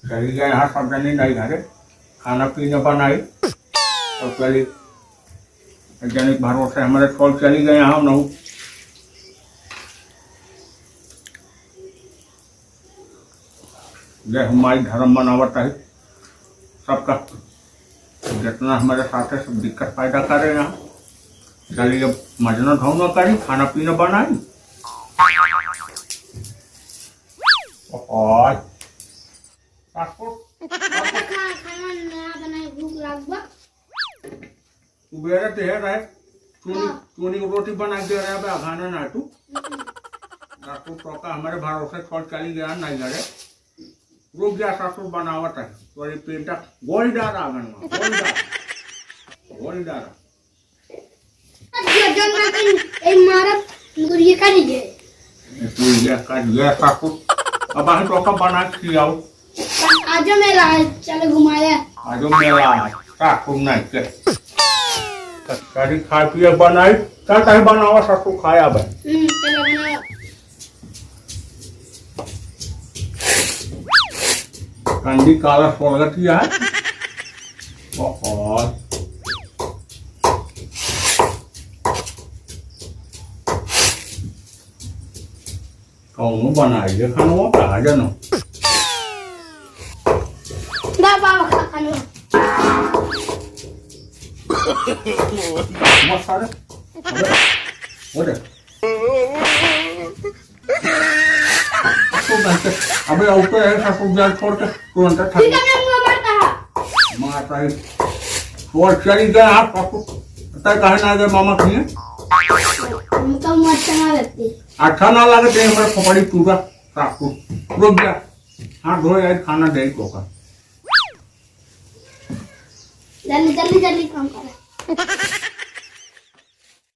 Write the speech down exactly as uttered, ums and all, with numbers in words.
चली गए यहाँ सब जने नहीं घरे, खाना पीना बनाई और चली। जने के भरोसे हमारे छोड़ चली गए यहाँ, हम नहीं। जय हमारी धर्म बनावत है सबका, जितना हमारे साथे सब दिक्कत पैदा करे यहाँ। चलिए, अब मजना धौना करी, खाना पीना बनाई। और पासपोर्ट, खाना, खाना ना बनाए, भूख लाग बा। सुबेरे देहे रहे, चोनी, हाँ। चोनी के रोटी बना के दे रहे, अबे अघाना ना तू। हम्म। सासू टोका हमारे भरोसे छोड़ चली गया नहीं घरे। रुक जा, सासू बनावत है। तोरी पेटा गोल डारा आंगन में, गोल डारा। गोल डारा। अब ये जो ना तुम, ए मारत, गुड़िया का नहीं है। गुड़िया का ये सासू। अब हम टोका बना के खियाओ। आजो मेला है, चलो घुमाया। आजो मेला है, सासू नहीं के। कचौड़ी खा पिए बनाई, चल कहीं बनावा सासू खाया बे। हम्म, चलो बनाओ। कंडी काला स्वर्गत किया है। ओहो। कौनो बनाई है खानवा, कहाँ जानो? बा-, बाबा खा खानवा। मत खा रे। अबे, वो देख। तो बनते, अबे, और तो है, सब कुछ जान छोड़ के, तू अंदर खा। ठीक है, मैं मुंह मारता है। मारता है। और चली गया आप, आपको पता है कहाँ ना आ गए मामा कहीं? हमको मुंह अच्छा ना लगते। अच्छा ना लगे, तो हमारे खोपड़ी पूरा। सासू, रुक जा। हाथ धो यार, खाना दे तोका। जल्दी, जल्दी, जल्दी काम कर।